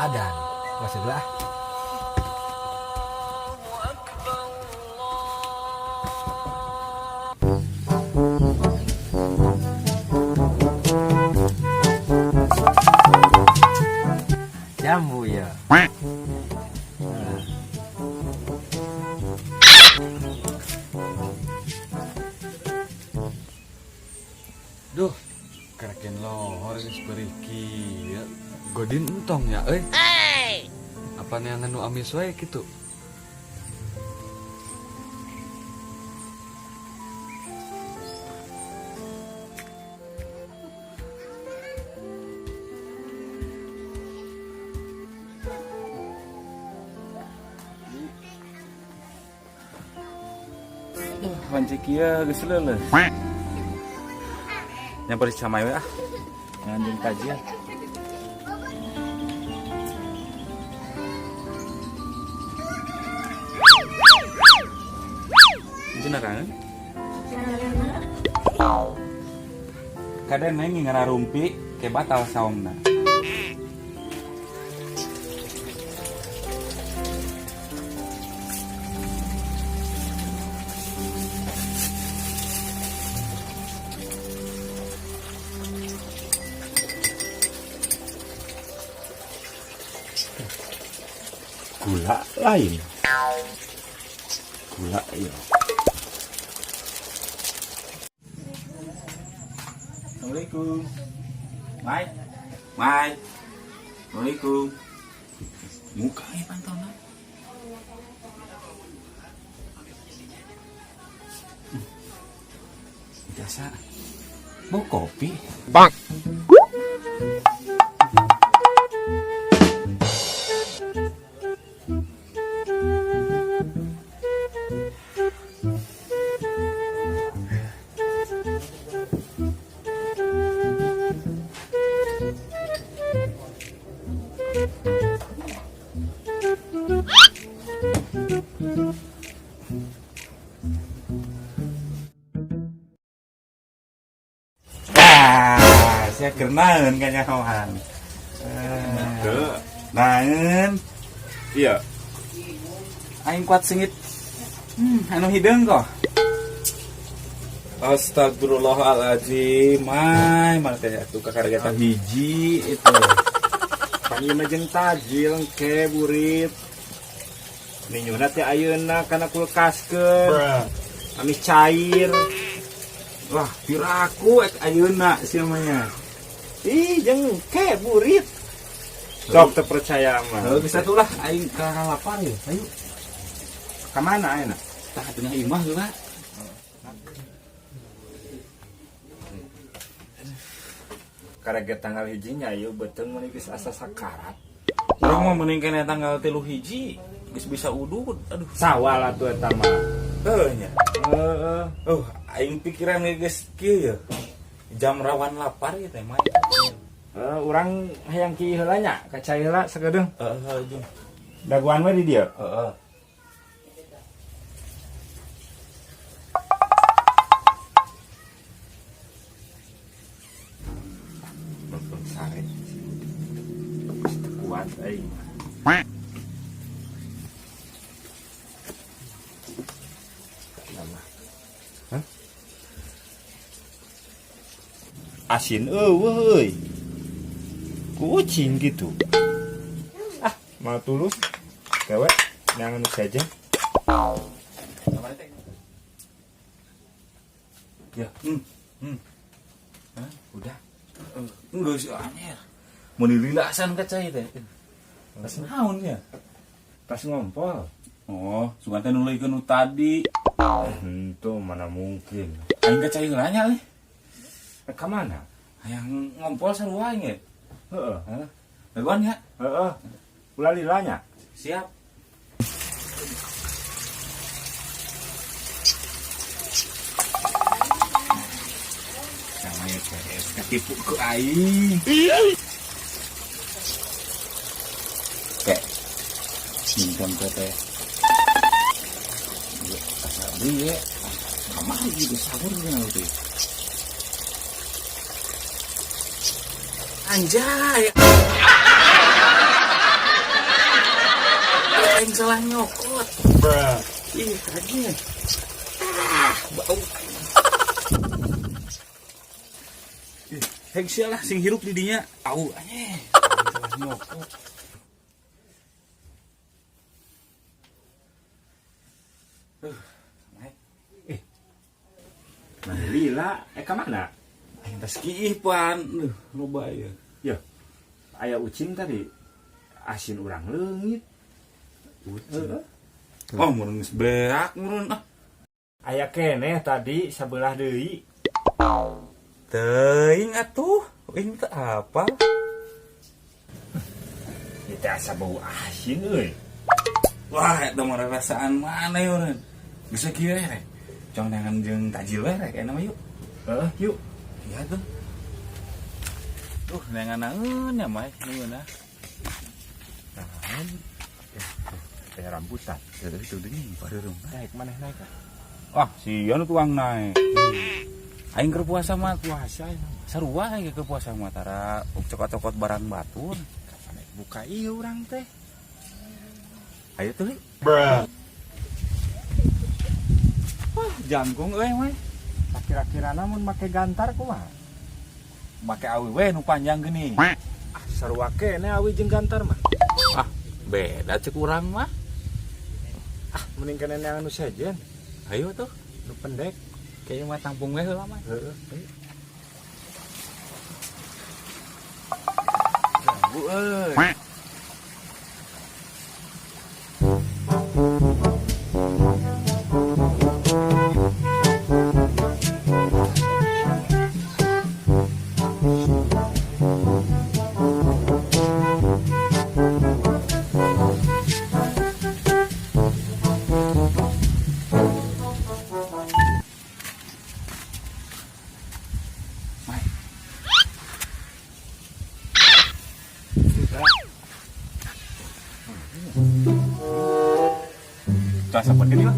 Adan. Masuk lah. Jambu ya. Nah. Duh, kereken lohor geus beuih kieu. Godin entong ya euy. Apa neangan nu amis wae kitu? Wanci kieu geus leuleus. Nyamper si Camai we ah. Ngan jeung tajil. Cenah kangen? Kadang neng ngararumpi ke batal saomna. Gula lain. Gula iya. Assalamualaikum. Mai. Mai. Assalamualaikum. Mukanya pantona. Biasa. Mau kopi? Bang. Ah, saya kenaeun kanyahoan. Teu. Naeun. Iya. Aing kuat sengit. Anu hideung kok. Astagfirullahaladzim, mai, mana teh atuh kakaragatan hiji itu. Panggilna jeung tajil engke burit. Minyuna teh ayeuna kana kulkaskeun. Amis cair. Wah, piraku ek ayeuna sia mah nya. Ih, jeung engke burit. Sok teu percaya mah. Heuh, geus atuh lah aing kalapar ya. Ayo, Ka mana ayeuna? Tah tengah imah heula. Karege tanggal hijinya ieu beuteung mun geus asa sakarat. Urang mah mending kene tanggal 3 hiji geus bisa udud. Aduh, Sawal atuh eta mah. Heuh nya. Heeh. Oh, aing pikiran geus kieu ya. Jam rawan lapar ya teh mah. Heeh, urang hayang ki heula nya, ka cai heula sakedeung. Heeh, jeung. Daguan we di dieu. Heeh. Beuteung sare. Geus teu kuat aing. Nama. Hah? Asin eueuh euy. Kucing gitu. Ah, mau tulus. Gawe neangan nu saja. Ya. Hah? Udah. Enggak sih aneh. Mau dililasan ka cai teh. Tas naon nya? Tas ngompol. Oh, sugan teh nuluykeun nu tadi. Henteu mana mungkin. Aing ka cai heula nya euy. Ka mana? Hayang ngompol sarua aing ge. Heeh. Heeh. Dagoan nya? Heeh. Ulah lila nya. Siap. Sama ya PS ketipu ku aing. Kek. Minjem teh teh. Asal beli ya. Kamari gitu sahur nya teh. Anjay. Aing salah nyokot. Ih, anjing. Ah, bau. Ih, heg sia lah sing hirup di dinya. Au anjing. Aing salah nyokot. Naik. Mana lila, eh ka mana? Aing tas kiih pan. Duh, loba ieu. Ya, aya ucing tadi. Asin urang leungit. Ucing. Oh, mun geus beak murun ah. Aya keneh tadi sabelah deui. Teuing atuh, aing teu apa. Ieu teh asa bau asin euy. Wah, eta mah rarasaan mana ya urang. Geus kieu we. Cong neangan jeung tajil we rek enak mah yuk. Heeh, yuk. Iya tuh. Tuh, neangan naeun ya mah, nu ah. Naon? Teh rambutan. Heueuh itu deui pareureum. Naik maneh naik ah. Wah, sia nu tuang naik. Aing keur puasa mah Puasa ya. Sarua aing keur puasa mah tara cokot-cokot barang batur. Kapan naik buka ieu urang teh? Ayo tuh. Wah, jangkung euy mah. Kira-kira namun make gantar kumaha? Make awi we nu panjang geuning. Ah, sarua keneh awi jeung gantar mah. Ah, beda cek urang mah. Ah, mending keneh anu sejen, Ayo tuh. nu pendek. Kayaknya mah tampung we heula mah. Heeh. Ganggu euy. Mai. Tah sapat gini lah.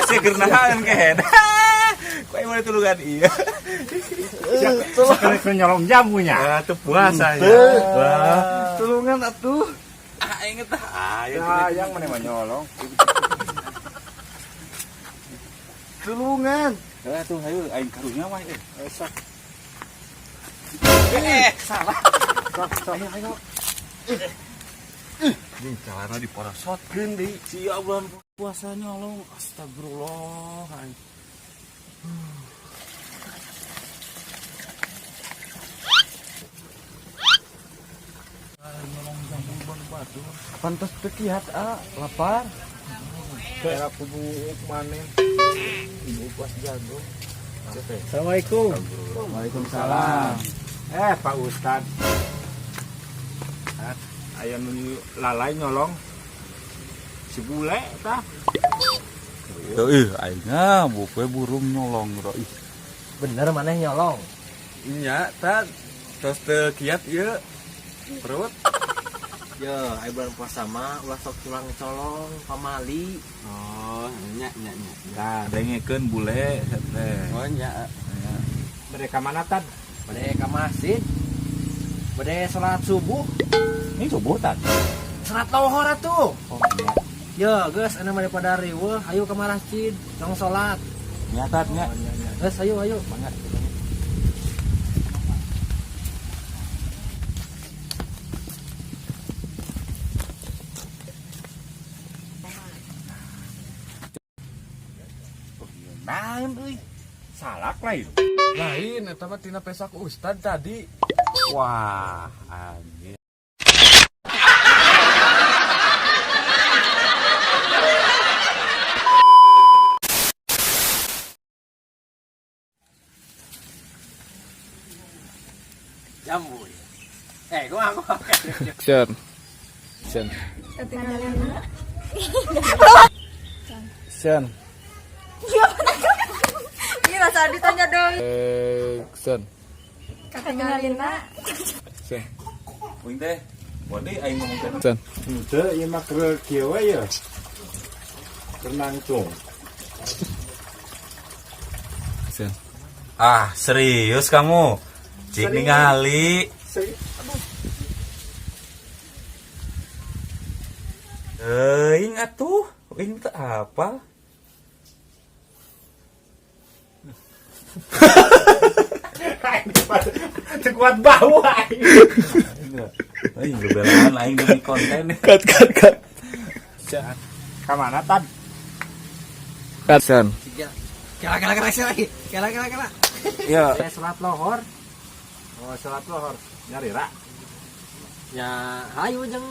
Segernahan kehen. Kok emang tulungan iya. Sekali keur nyolong jamunya. Ah, tuh puasa ya. Wah. Tulungan atuh. Ah, inget ah. Ayo Ya, yang mana mah nyolong. Tulungan. Ya tuh, ayo aing karunya mah euy. Sok, Eh, salah. sok, sok. Ayo, ayo. Jeung calana diporosotkeun deui. Sia bulan puasa nyolong. Astagfirullah. Aing. Nyolong jambu ban batu. Pantes teu kiat ah, lapar. Kira kubu maneh. Ibu puas jago. Assalamualaikum. Waalaikumsalam. Eh, Pak Ustad. Ah, aya nu lalai nyolong. Si bule tah. Tuh, ih, aing ah, buku burung nyolong bro. Ih, Bener maneh nyolong. Nya, tad tos teu kiat ieu. Perut. Yo, ayo bulan puasa mah ulah sok tulang colong pamali. Oh, nya nya nya. Nah, dengekeun bule teh. Oh, nya. Mereka mana tad? Bade ka masjid. Bade salat subuh, Ini subuh tad. salat lohor atuh. Oh, iya. Yo, geus anu mah daripada riweuh, ayo ke masjid, tong salat. Nya tad nya. Geus ayo ayo. Banget. Naon euy? Salak lain. Lain eta mah tina pesak ustad tadi. Wah, anjir. Jambu. Eh, gua aku. Action. Action. Action. Iya. Asa ditanya deui. Action. Katingalina. Action. Uing teh. Wadi aing ngomong teh. Action. Henteu ieu mah keur kieu we ya. Keur nangtung. Action. Ah, serius kamu? Cik ningali. Euing atuh, uing teh apa? Teu kuat bau aing. Aing bebelaan aing demi konten. Cut cut cut. Ka mana tad? Action. Kela kela kela lagi. Kela kela kela. Ya. Saya salat lohor. Oh, salat lohor. Nyari ra. Ya, hayu jeung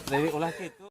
Dewi ulah kitu.